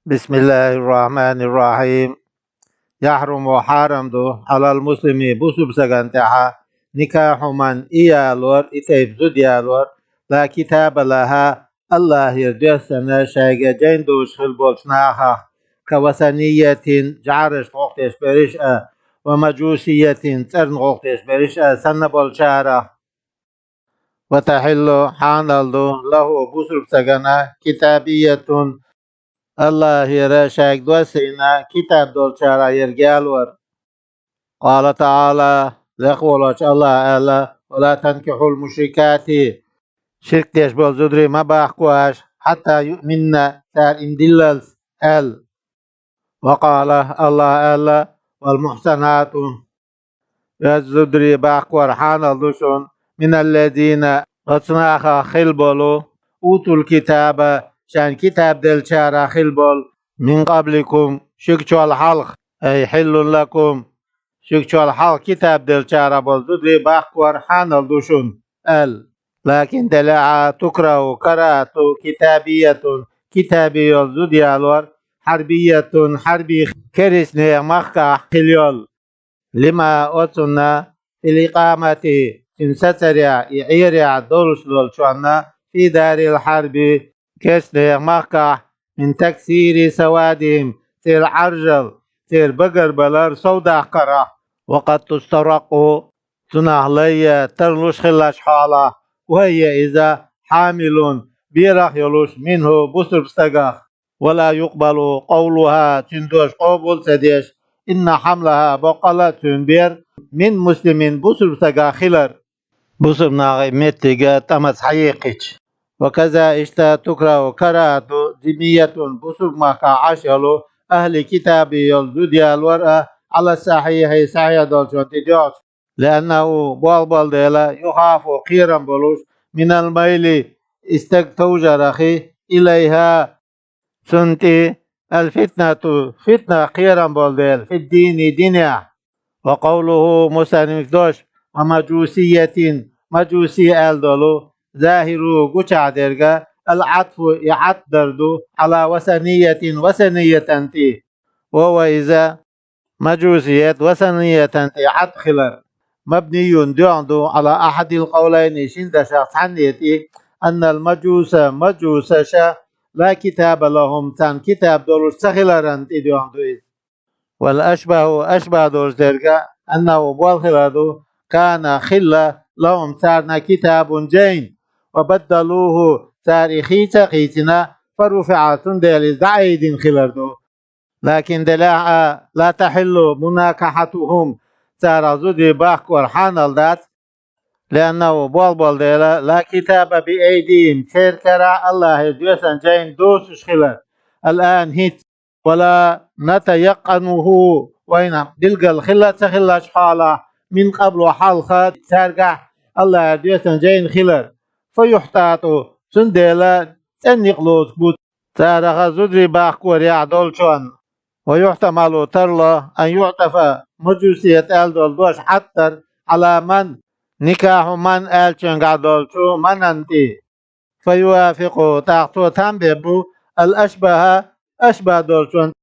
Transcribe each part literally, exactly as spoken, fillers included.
بسم الله الرحمن الرحيم. يحرم, хьарам ду, على المسلم, бусалба сагана тӀехьа, نكاح من, и ялор, и тайпа зуда ялор, لا كتاب لها, АллахӀера доьссана шайга жайна дузуш хилла болчу нахах, كوثنية, жӀарашна гӀуллакх деш берш а, ومجوسية, цӀерна гӀуллакх деш берш а санна болчарах. وتحل, хьанал ду, له, бусалба сагана, كتابية, АллахӀера шайга доссийна китаб долчарах ерг ялор. قال تعالى, лекха волчу АллахӀа аьлла: ولا تنكحوا المشركات, ширк деш болу зударий ма баккхо аша, حتى يؤمن, цара иман диллалц, аьлла. وقال, АллахӀа аьлла: والمحصنات, оьзда зударий баккхор хьанал ду шуна, من الذين, оцу нахах хилла болу, أوتوا الكتاب, шайна китаб деллачарах хилла болу, من قبلكم, шуьгачул хьалха, أي حل لكم, шуьгачул хьалха китаб деллачарах болу зударий баккхор хьанал ду шуна, аьлла. لكن, делахь а, تكره, карахӀат ду, كتابية, китабе йолу зуда ялор, حربية, хьарби, керстанехан махкахь хилла йолу. لما, оцунна, في الإقامة, цуьнан сацарехь, и Ӏерехь долуш долчунна, في دار الحرب, керстанехан махкахь, من تكثير سوادهم, церан Ӏаржал, церан багарбалар совдаккхарах, وقد تسترق, цунах лай тарлуш хиллачу хьолах, وهي, иза, حامل, берах йолуш, منه, бусалба стагах. ولا يقبل قولها, цуьнан дош къобал а ца деш, إن حملها, баккъала а цуьнан бер, من مسلم, бусалба стагах хилар. Бусалба нахе меттига тӀамца хьаекхича. وكذا, иштта, تكره, карахӀат ду, ذمية, бусалба махкахь Ӏаш йолу, أهل الكتاب, йолу зуда ялор а, على الصحيح, сахьихь долчунна тӀедоьгӀча, لأنه, болх болу дела, يخاف, кхерам болуш, من الميل, и стаг товжарах, إليها, цунна тӀе, الفتنة, фитнах кхерам болу дела, في الدين, динехь. وقوله, мусаннифан дош, ومجوسية, мажуси аьлла долу, ظاهره, гучахь дерг, العطف, и Ӏатф дар ду, على وثنية, васанийятан тӀе. وهو, иза, мажусият васаниятан тӀе Ӏатф хилар, مبني, доьгӀна ду, على أحد القولين, шина дашах цхьанна тӀе, أن المجوس, мажусаш, لا كتاب لهم, царна китаб долуш ца хиларан тӀе доьгӀна ду иза. والأشبه, ашбахь долуш дерг, أنه, болх хилар ду, كان, хилла, لهم, царна, كتاب, жайна, وبدلوه, цара и хийца а хийцина, فرفع, цундела иза дӀаайдина хилар ду. لكن, делахь а, لا تحل مناكحتهم, царах зуда бахкор хьанал дац, لأنه, болх болу дела, لا كتاب بأيديهم, церан карахь АллахӀера доьссина жайна доцуш хилар, الآن, хӀинца, ولا نتيقنه, вайна билггал хилла а ца хиллачу хьолахь, من قبل, хьалха, цаьргахь АллахӀера доьссина жайна хилар. فيحتاط, цундела цӀена некъ лоцуш бу царах зударий бахкорехь долчунна. ويحتمل, тарло, أن يعطف, мажусият аьлла долу дош Ӏатф дар, على من, نكاح من аьллачуьнгахь долчу من-ан тӀе. فيوافق, тӀаккха цо там беш бу, الأشبه, ашбахь долчунна.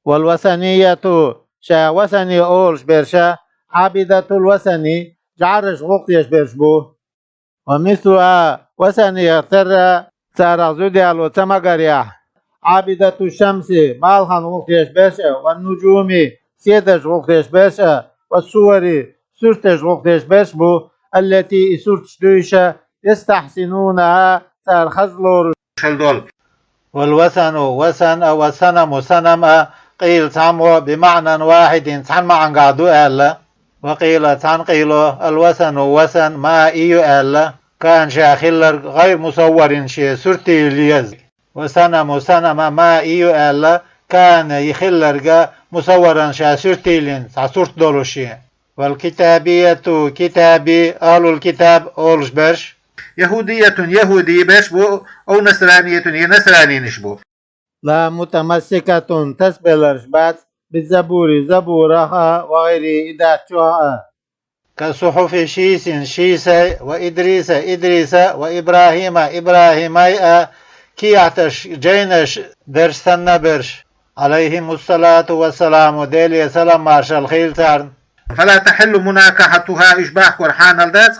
والوثنية, ша васани олуш берш, عابدة الوثن, жӀараш гӀуллакх деш берш бу. ومثلها, васанех терра, царах зуда яло ца магарехь, عابدة الشمس, балхана гӀуллакх деш берш а, والنجوم, седарш гӀуллакх деш берш а, والصور, сурташ гӀуллакх деш берш бу, التي, и сурташ дуйша, يستحسنونها, цара хаза лоруш хила долу. والوثن, васан а, والصنم, санам а, قيل, цхьаммо, بمعنى واحد, цхьана маьӀнехь ду аьлла. وقيل, цхьана къийла, الوثن, васан, ما, и ю аьлла, كان, ша хилларг, غير مصور, шен суртийла еза. والصنم, санам а, ما, и ю аьлла, كان, и хилларг, مصورا, ша суртийлина, цхьа сурт долуш шен. والكتابية, китаби, أهل الكتاب олуш берш. يهودية, яхӀуди берш бу, أو نصرانية, я насранинаш бу. لا متمسكة, тасабелларш бац, بالزبور, забурах а, وغيره, и дац чохь а. كصحف شيث, Шийсай, وإدريس, Идриса, وإبراهيم, ИбрахӀимай а, кехаташ, жайнаш дерш санна берш, عليهم الصلاة والسلام, Деле салам-маршал хийла царна. فلا تحل مناكحتها, уьш бахкор хьанал дац.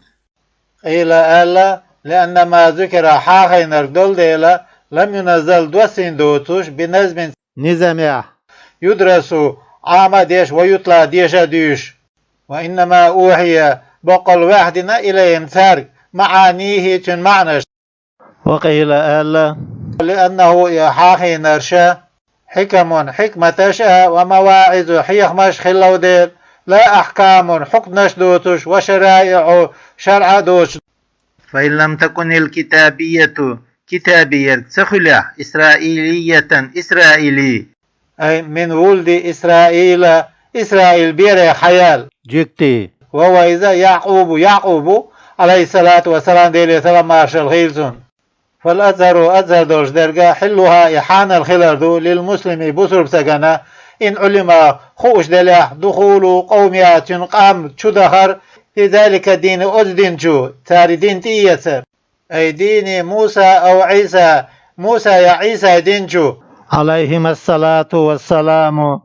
قيل, аьлла, لأن ما ذكر, хьахийнарг долу дела, لم ينزل, доссийна доцуш, بنظم, низамехь, يدرس, Ӏама а деш, ويتلى, деша а дуьйш. وإنما أوحي, боккъал ваьхьдина, إليهم, цаьрга, معانيه, цуьнан маьӀнаш. وقيل, аьлла, لأنه, и хьахийнарш, حكم, хьикматаш а, ومواعظ, хьехамаш а хилла дела, لا أحكام, хьукмаш доцуш, وشرائع, шарӀа а доцуш. فإن لم تكن الكتابية, китабиерг ца хуьлехь, إسرائيلية, исраили, أي من ولد إسرائيل, Исраил берех хьаяьлла, жуьгти, وهو, иза, يعقوب, Якъуб ву, عليه الصلاة والسلام, Деле салам-маршал хийла цунна. فالأظهر, азхӀар долуш дерг, حلها, и хьанал хилар ду, للمسلم, бусурба стагана, إن علم, хууш делахь, دخول قومها, цуьнан къам чу дахар, في ذلك الدين, оцу дин чу, цара и дин тӀеэцар. أي دين موسى أو عيسى, Муса я Ӏийсай дин чу, عليهما الصلاة والسلام,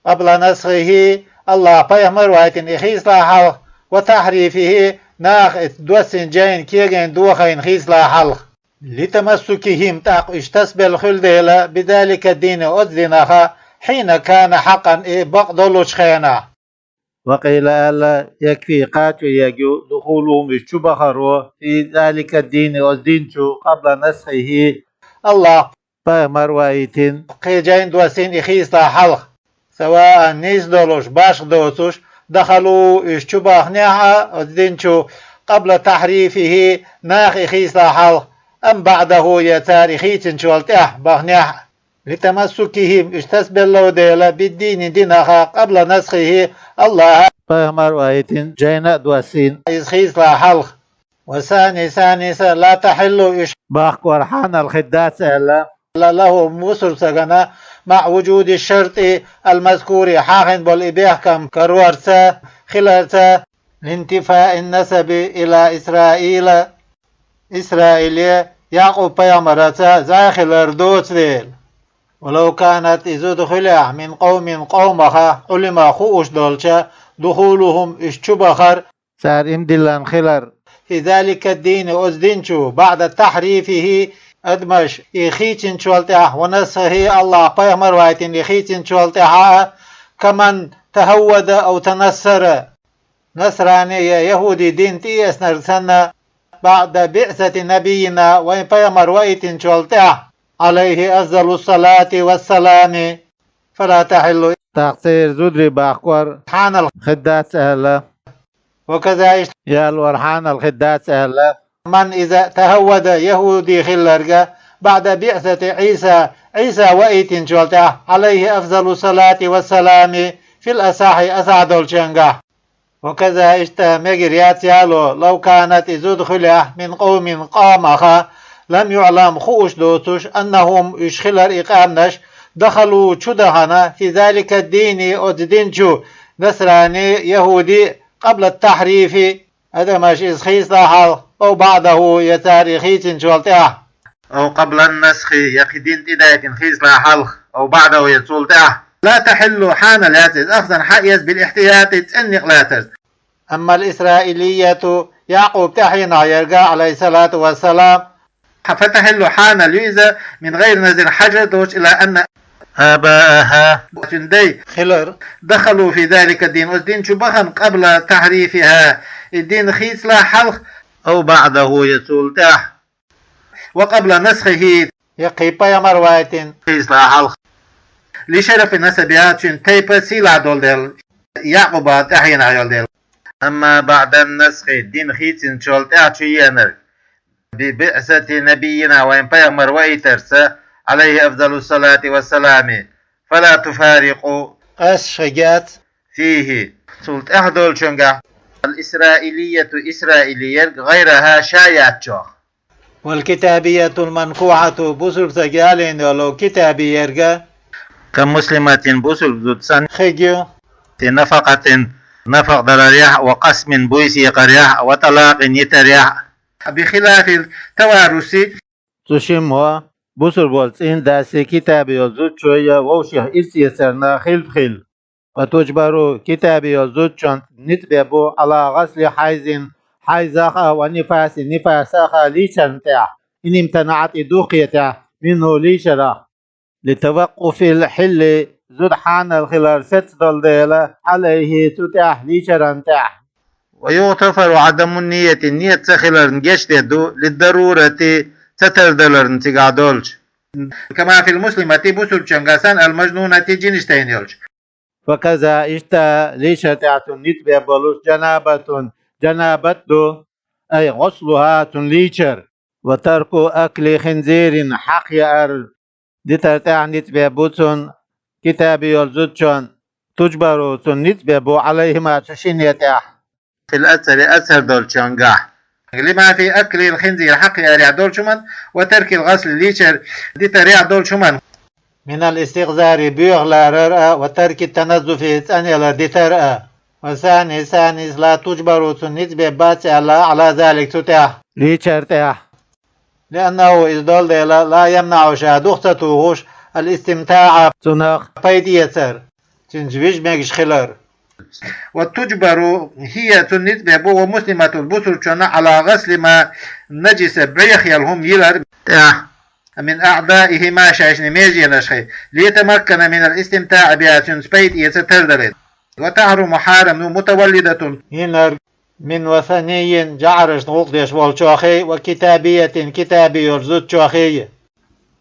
قبل نسخه, АллахӀа пайхамар вайтина и хийцалахь хьалха, وتحريفه, наха и доссийна жайна кегийна дохийна хийцалахь хьалха. لتمسكهم, тӀаккха уьш тасабелла хуьлу дела, بذلك الدين, оцу динах, حين كان حقا, и бакъ долучу хенахь. وقيل, аьлла, يكفي, кхачо ерг ю, دخولهم, уьш чу бахаро, في ذلك الدين, оцу дин чу, قبل نسخه, АллахӀа пайхамар вайтина, кхин жайна доссийна и хийцалахь хьалха. سواء, нийса долуш, башха доцуш, دخلوا, уьш чу бахнехь а оцу дин чу, قبل تحريفه, наха и хийцалахь хьалха, أم بعده, я цара и хийцинчул тӀаьхьа бахнехь а. لتمسكهم, уьш тасабелла дела, بالدين, динах, قبل نسخه, АллахӀа пайхамар вайтина, жайна а доссийна, иза хийцалахь хьалха. والثاني, саниса, لا تحل, уьш бахкор хьанал хир дац аьлла, لهم, бусурба стагана, مع وجود الشرط المذكور, хьахийна болу и бехкам карорца, хиларца, لانتفاء النسب إلى إسرائيل, Исраиле Якъуб-пайхамарца зӀе хилар доцу дела. ولو كانت, и зуда хуьлехь, من قوم, къомах, علم, хууш долчу, دخولهم, уьш чу бахар, цара иман диллина хилар, في ذلك الدين, оцу дин чу, بعد تحريفه, адамаш и хийцинчул тӀаьхьа, ونسخه, АллахӀа пайхамар вайтина и хийцинчул тӀаьхьа, كمن تهود أو تنصر, насрани я яхӀуди дин тӀеэцнарг санна, بعد بعثة نبينا, вайн пайхамар вайтинчул тӀаьхьа, عليه أفضل الصلاة والسلام, فلا تحل, тӀаккха церан зударий бахкор хьанал хир дац аьлла. وكذا, иштта ялор хьанал хир дац аьлла, من, иза, تهود, яхӀуди хилларг, بعد بعثة عيسى, Ӏийса вайтинчул тӀаьхьа, عليه أفضل الصلاة والسلام, في الأصح, асахь долчуьнгахь. وكذا, иштта мегар яц яло, لو كانت, и зуда хуьлехь, من قوم, къомах, لم يعلم, хууш доцуш, أنهم, уьш хилар и къаьмнаш, دخلوا, чу дахана, في ذلك الدين, оцу дин чу, насрани, яхӀуди, قبل التحريف, адамаш иза хийцалахь хьалха, أو بعده, я цара и хийцинчул тӀаьхьа. أو قبل النسخ, я кхин дин тӀедайтина хийцалахь хьалха, أو بعده, я цул тӀаьхьа. لا تحل, хьанал яц иза, أخذا, хьаэца, بالاحتياط, цӀена некъ лацарца. أما الإسرائيلية, Якъуб тӀаьхьенах ерг, عليه الصلاة والسلام, فتحل, хьанал ю иза, من غير نظر, хьажа доцуш, إلى أن آباءها, цуьнан дай, хилар, دخلوا في ذلك الدين, оцу дин чу бахана, قبل تحريفها, и дин хийцалахь хьалха, أو بعده, я цул тӀаьхьа. وقبل نسخه, я кхин пайхамар вайтина хийцалахь хьалха. لشرف نسبها, цуьнан тайпа сийлахь долу дела, Якъубан тӀаьхьенах йолу дела. أما بعد النسخ, дин хийцинчул тӀаьхьа чу еанарг, ببعثة نبينا, вайн пайхамар вайтарца, عليه أفضل الصلاة والسلام, فلا تفارق, къаьсташ хир яц, فيه, цул тӀаьхьа долчуьнгахь, الإسرائيلية, исраили ерг, غيرها, ша яцчох. والكتابية المنكوحة, бусурба стаг ялийна йолу китаби ерг, كمسلمة, бусурба зуда санна, хир ю, في نفقة, нафакъа дарарехь, وقسم, буьйса екъарехь, وطلاق, йитарехь. بخلاف التوارث, цу шиммо, бусурбола цӀийндасий, китабий йолу зудчой а вовшех ирс эцарна хилба хила. Ва туджбару, китабий йолу зудчунна ницкъ беш бу, Ӏала гӀасли хьайзин, хьайзах а, ва нифаси, нифасах а лийчарна тӀехь, ин имтанаӀат, и духкуьйтехь, минху, лийчарах. Литаваккъуфил хьилли, зуда хьанал хилар сецна долу дела, Ӏалайхи, цу тӀехь, лийчаран тӀехь. Ва югътафару Ӏадамун нияти, ният ца хиларна гечдеш ду, лиддарурати, ца тардаларна цигахь долчу. Кама фил муслимати, бусурбчуьнгахь санна, ал мажнунати, жинаш тайна йолчу. Факаза, иштта, лийчар тӀехь цунна ницкъ беш болуш, жанабатун, жанабат ду, ай гӀуслуха, цунна лийчар. Ва тарку акли хинзирин, хьакха яар дитар тӀехь ницкъ беш бу цунна, китабий йолу зудчунна, туджбару, цунна ницкъ беш бу, Ӏалайхима, цу шинна тӀехь. Фил асхьари, асхьар долчуьнгахь. Лима фи аклил хинзир, хьакха яарехь долчу хӀуманна, ва таркил гӀасли, лийчар дитарехь долчу хӀуманна. Минал истикъзари, боьха ларар а, ва тарки таназзуфи, цӀанъялар дитар а. Ва сани, санис, ла туджбару, цунна ницкъ беш бац аьлла, Ӏала залик, цу тӀехь, лийчар тӀехь. Лианнаху, иза долу дела, ла ямнаӀу, ша дух ца тухуш, ал истимтаӀа, цунах пайда эцар, цуьнца вижа мегаш хилар. Ва туджбару хӀия, цунна ницкъ беш бу, ва муслиматун, бусурбчунна, Ӏала гӀасли ма наджиса, боьха йолу хӀума йилар тӀехь. Мин аъдаихима, шайшинан меженашхий, литамаккана минал истимтаӀи биха, цуьнца пайда эца тардалийта. Ва тахьруму, хьарам ду, мутаваллидатун, йинарг, мин васаниййин, жӀарашна гӀуллакх деш волчохий, ва китабиййатин, китабий йолчу зудчохий.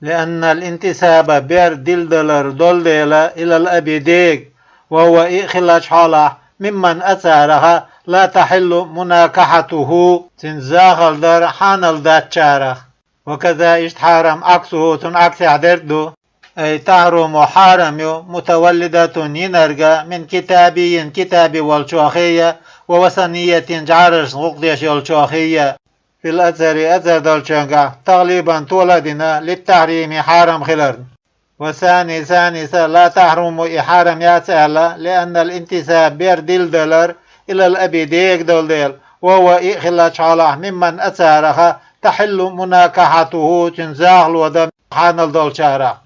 Лианнал интисаба, бер дилдалар долу дела, илал аби, дега, ва хӀува, и хиллачу хьолахь, мимман, оцараха, ла тахьиллу мунакахьатуху, цуьнца захалдар хьанал дацчарах. Ва каза, иштта хьарам, Ӏаксуху, цунна Ӏаксехь дерг ду. Ай тахьруму, хьарам ю, мутаваллидатун, йинарг, мин китабиййин, китаби волчохий, ва васаниййатин, жӀарашна гӀуллакх деш йолчохий. Фил асхьари, асхьар долчуьнгахь, тагӀлибан, тола а дина, литтахьрими, хьарам хиларна. Ва сани, санис, ла тахьруму, и хьарам яц аьлла, лианнал интисаб, бер дилдалар, илал аби, дега долу дела, ва хӀува, и хиллачу хьолахь, мимман, оцараха, тахьиллу мунакахьатуху, цуьнца захало дан хьанал долчарах.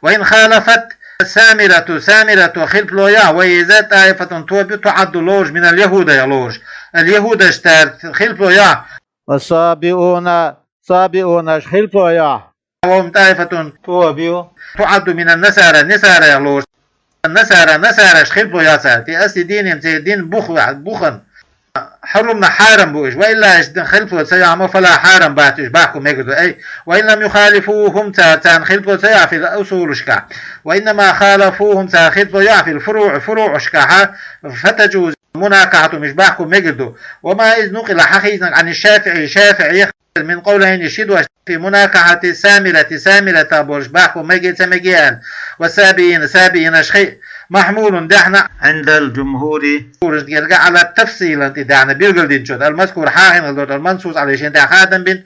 Ва ин халафат Самирату, Самирато хилпало яхь, ва иза, таифатун, тоба ю, туӀадду, лоруш, минал яхӀудех лоруш. Ал яхӀудаш цара хилпало яхь. Ва сабиуна, сабиунаш хилпало яхь. Ва хӀум таифатун, тоба ю, туӀадду, минан насара, насараех лоруш. Насара, насараш хилпало яхь цара, фи асли динихим, церан дин бух, бухана. Хьарумна, хьарам бу уьш, ва илла, уьш хилпало ца яхь ма, фала, хьарам бац, уьш бахко мегар ду. Ай, ва ин лам юхалифухум, цара царна хилпало ца яхь фил усулашкахь. Ва иннама халафухум, цара хилпало яхь фил фуруӀ, фуруӀашкахь, фатаджузу мунакахьатухум, уьш бахко мегар ду. Ва ма из нукъила, хьахийзинарг, Ӏани ШафиӀи, ШафиӀих, мин къовлайни, ши дош, фи мунакахьати Самирати, Самирата болуш бахко меге, ца меге аьлла, ва сабиина, сабиинаш хи, махьмулун, даьхна, Ӏиндал джумхури, джумхурашна герга, Ӏала тафсилан, тӀе даьхна билгалдинчуьра, ал мазкур, хьахийнарг долчу, ал мансус Ӏалайхи, шен тӀехь хадам бина,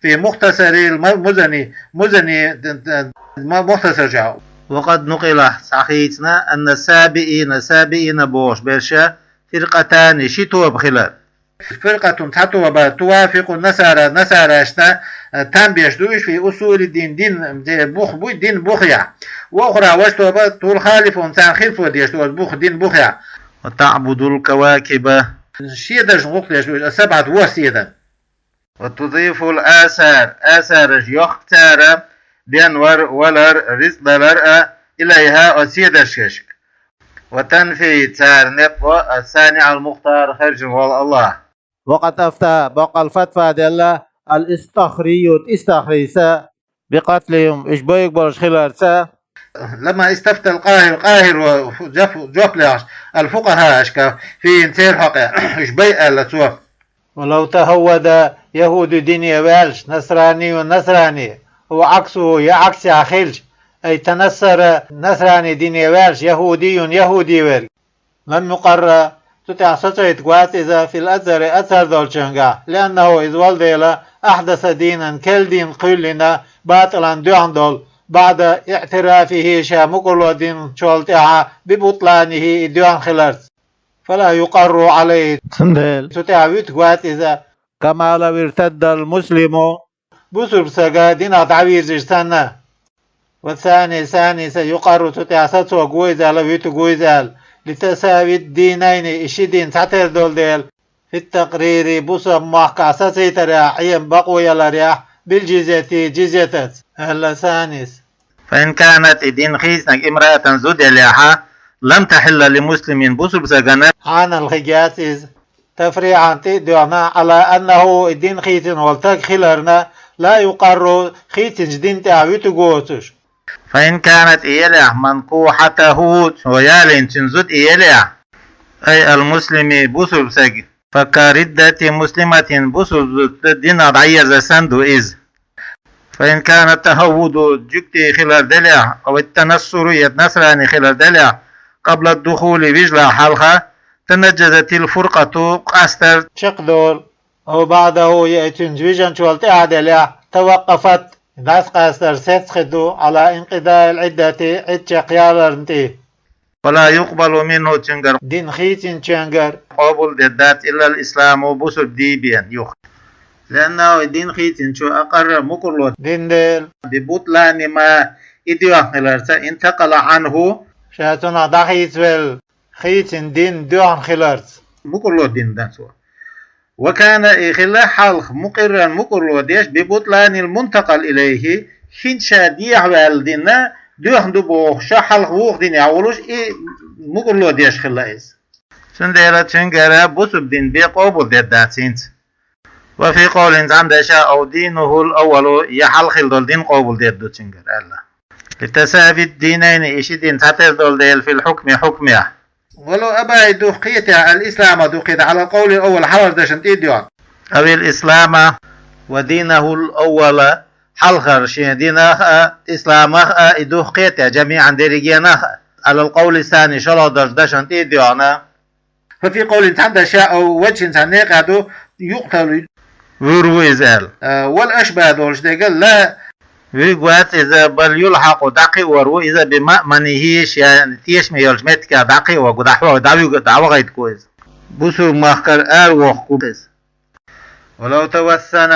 фи мухтасарил ма-, музани, музани, д-, д-, ма-, мухтасар чохь. Ва къад нукъила, схьахийцина, анна сабиина, сабиина бохуш берш, фиркъатани, ши тоба хилар. Фиркъатун, цхьа тоба, тувафикъу насара, насарашна, э, там беш ду уьш, фи усули дин, дин, де, бух буй, дин бухехь. Ва ухра, важа тоба, тухалифухум, царна хилпало деш ду оцу бух, дин бухехь. Ва таъбудул кавакиба. Седаршна гӀуллакх деш ду уьш, ас-сабӀат, ворхӀ седа. Ва тузифул асар, асараш йохку цара, бен вар, валар, ризкъ далар а, илайха, оцу седаршкашка. Ва танфи, цара некъ го, ас-саниӀал мухтар, хаьржина волу АллахӀ. Ва къад афта, боккъал фатва делла, ал-Истахрию, Истахрийс, бикъатлихим, уьш байъа болуш хиларца. Ламма истафтал Къахир, Къахиро жоп, жоп лехаш, ал-фукъахӀашка, фихим, церан хьокъехь, уьш байъа аьлла цо. Ва лав тахӀаввада, яхӀуди дине ваьлча, насраниюн, насрани, ва Ӏаксуху, я Ӏаксехь хилча, ай танассара, насрани дине ваьлча, яхӀудиюн, яхӀуди верг, лам юкъарра, цу тӀехь сацойтарг вац иза, фил Азхари, Азхар долчуьнгахь, лианнахӀу, иза волу дела, ахьдаса динан, керла дин кхоьллина, батӀилан, доьхна долу, баӀда иӀтирафихӀи, ша мукӀарло динчул тӀаьхьа, бибутланихӀи, и доьхна хиларца. Фала юкъарру Ӏалайхи, цундела цу тӀехь вуьтуьйтарг вац иза, кама лав иртаддал муслиму, Бусурба сага динах дӀавийрзаш санна. والثاني, сани са, يقر, цу тӀехь сацо гу иза аьлла, вуьту гу иза аьлла. لتساوي الدينين, и ши дин цхьатера долу дела. في التقرير, бусурба махкахь сацийтарехь, Ӏен бакъо яларехь, بالجزية, джизятаца, аьлла санис. فإن كانت, и дин хийцинарг, امرأة, зуда елехьа, لم تحل لمسلم, бусурба сагана хьанал хиг яц иза, تفريعا, тӀе а доьгӀна, على أنه, и дин хийцина волу таг хиларна, لا يقر, хийцинчу дин тӀехь вуьту гоцуш. فإن كانت, и елехь, منكوحته, цо ялийна цуьнан зуда и елехь, أي المسلم, бусурба саг, فكردة مسلمة, бусурба зуда динах дӀаерза санна ду иза. فإن كان التهود, жуьгти хилар делехь, أو التنصر, я насрани хилар делехь, قبل الدخول, вижалехь хьалха, تنجزت الفرقة, къастар чекхдолу, أو بعده, я и цуьнца вижначул тӀаьхьа делехь, توقفت, дӀасакъастар сецхи ду, على انقضاء العدة, Ӏидда чекхъяларна тӀе. ولا يقبل منه, цуьнгара, дин хийцинчуьнгара, къобал дер дац, إلا الإسلام, бусурба дин бен юха. لأنه, и дин хийцинчо, أقر, мукъарло дина дела, ببطلان ما, и доьхна хиларца, انتقل عنه, ша цунах дӀахийцавелла, хийцина дин доьхна хиларца, мукъарло дина дан цо. وكان, и хилла хьалха, مقرا, мукъарло деш, ببطلان المنتقل إليه, хӀинца ша дехьаваьлла дин доьхна ду бохуш, ша хьалха вукху динехь волуш, и мукъарло деш хилла иза. Цундела цуьнгара бусурба дин бен къобал дер дац хӀинца. وفي قول, цхьана дешан, أو دينه الأول, я хьалха хилла долу дин къобал дер ду цуьнгара аьлла. لتساوي الدينين, и ши дин цхьатера долу дела, في الحكم, хьукмехь. ولو أبى, и дукха кхетахь, الإسلام, дукха кхетахь, على القول الأول, хьалхара дешна тӀе а доьгӀна. أو الإسلام ودينه الأول, хьалхара шен динах а, исламах а, и дукха кхетахь, جميعا, дерригенах а, على القول الثاني, шолгӀа долчу дешна тӀе а доьгӀна. ففي قول, цхьана дешан, أو وجه, цхьана некъа ду, يقتل, вуьр ву иза аьлла. Э, والأشبه долуш дерг, لا, вуьйг вац иза, بل يلحق, дӀакхиор ву иза, بمأمنه, шен тешаме йолчу меттигехь дӀакхиор ву, дӀахьо-, дӀавуьг-, дӀавахийтарг ву иза. Бусурба махкара аравохург ву иза. ولو توسن,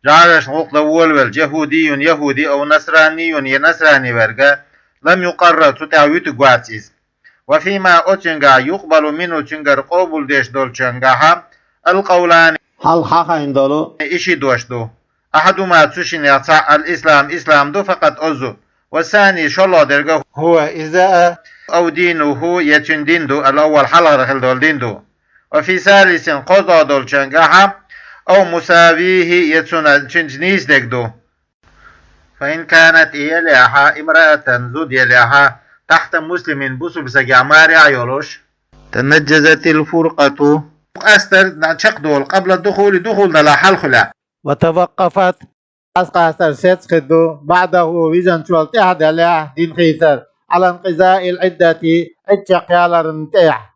жӀарашна гӀуллакх дан волавелча, يهودي, яхӀуди, أو نصراني, я насрани верг, لم يقر, цу тӀехь вуьтург вац иза. وفيما, оцуьнгахь, يقبل منه, цуьнгара къобал деш долчуьнгахь, القولان, хьалха хьахийна долу, и ши дош ду. أحدهما, цу шинех цхьаъ, الإسلام, ислам ду, فقط, оццу. والثاني, шолгӀа дерг, هو, иза а, أو دينه, я цуьнан дин ду, الأول, хьалхара хилла долу дин ду. وفي ثالث, кхозлагӀа долчуьнгахь, أو مساويه, я цунна, цуьнца нийса дерг ду. فإن كانت, и елехь, امرأة, зуда елехь, تحت مسلم, бусурба сагехь марехь йолуш, تنجزت الفرقة, къастар чекхдолу, قبل الدخول, духул далахь хьалха хилахь. وتوقفت, дӀасакъастар сецхи ду, بعده, вижначул тӀаьхьа делахь дин хийцар, على انقضاء العدة, Ӏидда чекхъяларна тӀехь.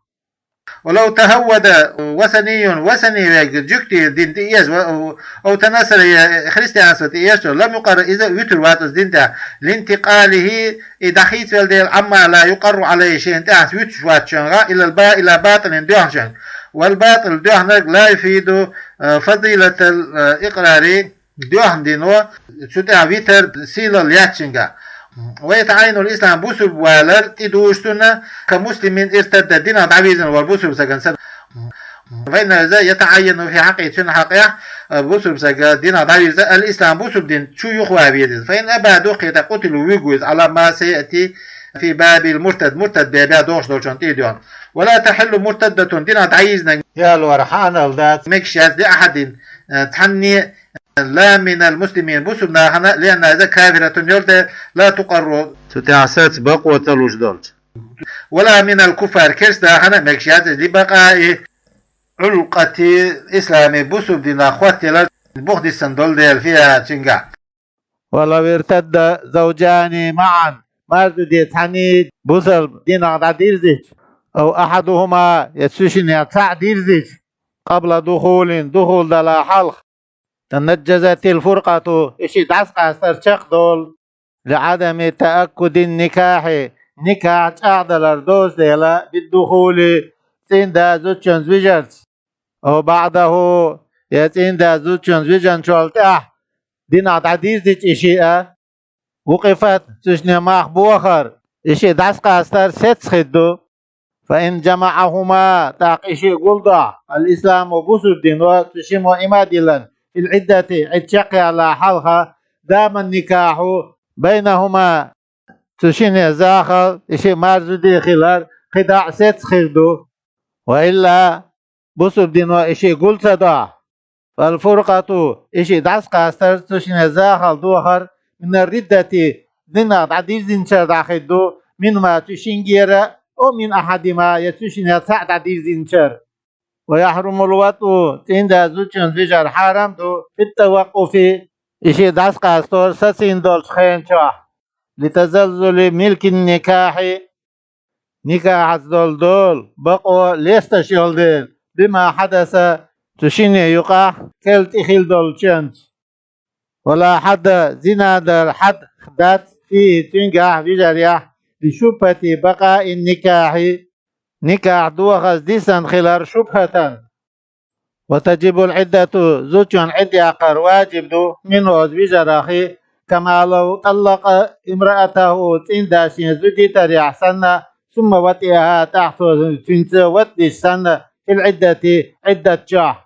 ولو تهود وثني, васани верг, жуьгти дин тӀе еза, أو تنصر, я христианство тӀе еза, لم يقر, иза вуьтур вац оцу дин тӀехь, لانتقاله, и дӀахийцавелла дела, عما لا يقر عليه, шена тӀехь вуьтуш вац шуьнгахь, إلى البا-, إلى باطل, доьхначуьнга. والباطل, доьхнарг, لا يفيد, э, فضيلة الإقرار, доьхна дино, цу тӀехь витар сийлалла яц цуьнгахь. ويتعين الإسلام, бусурба валар тӀедужу цунна, كمسلم ارتد, динах дӀавирзина волу бусурба сагана санна. فإنه, иза, يتعين في حقه, цуьнан хьакъехь, э, бусурба сага динах дӀавирза, الإسلام, бусурба дин чу юхаван веза иза. فإن أبى, дукха кхетахь, قتل, вуьгу иза, على ما سيأتي في باب المرتد, муртад бабехь догӀуш долчунна тӀе а доьгӀна. ولا تحل مرتدة, динах дӀайирзинарг ялор хьанал дац, мегаш яц, لأحد, э, цхьанне, لا من المسلمين, бусурба нахана, لأنها, иза, كافرة, йолу тӀе, لا تقر, цу тӀехь саца бакъо ца луш долчу. ولا من الكفار, керста нахана мегаш яц иза, لبقاء علقة الإسلام, бусурба динах хоттаялар бух диссина долу дела, فيها, цуьнгахь. ولو ارتد زوجان معا, марзуде цхьаьний бусалба динах дӀадирзича, أو أحدهما, я цу шинех цхьаъ дирзича, قبل دخول, духул далахь хьалха, تنجزت الفرقة, и ши дӀасакъастар чекхдолу, لعدم تأكد النكاح, никахь чӀагӀдалар доцу дела, بالدخول, цӀийнда зудчуьнца вижарца, أو بعده, я цӀийнда зудчуьнца вижначул тӀаьхьа, динах дӀадирзича и шиъ а, وقفت, цу шинне мах бохар, и шиъ дӀасакъастар сецна хир ду. فإن جمعهما, тӀаккха и шиъ гулдахь, الإسلام, бусулба дино, цу шиммо иман а диллина, في العدة, Ӏидда чекхъялале хьалха, دام النكاح بينهما, цу шинне захал, и шиъ марзуди хилар, кхидӀа а сецна хир ду. وإلا, бусулба дино и шиъ гул ца дахь, فالفرقة, и шиъ дӀасакъастар, цу шинне захал дохар, من الردة, динах дӀадирзинчара дӀахир ду, منهما, цу шингера, أو من أحدهما, е цу шинне цхьаъ дӀадирзинчара. ويحرم الوطء, цӀийнда зудчунца вижар хьарам ду, في التوقف, и шиъ дӀасакъастор сацийна долчу хенан чохь, لتزلزل ملك النكاح, никахьаца долу дола бакъо лесташ йолу дела, بما حدث, цу шинне юкъахь керла тӀе хилла долчуьнца. ولا حد, зина дар хьад дац, فيه, цуьнгахь, вижарехь, لشبهة بقاء النكاح, никахь дохаза дисина хилар шубхатан. وتجب العدة, зудчун Ӏидда яккхар ваджиб ду, منه, оцу вижарахь, كما لو طلق امرأته, цӀийнда шен зуда йитарехь санна, ثم وطئها, тӀаккха цо цуьнца ватӀа дича санна, في العدة, Ӏиддат чохь.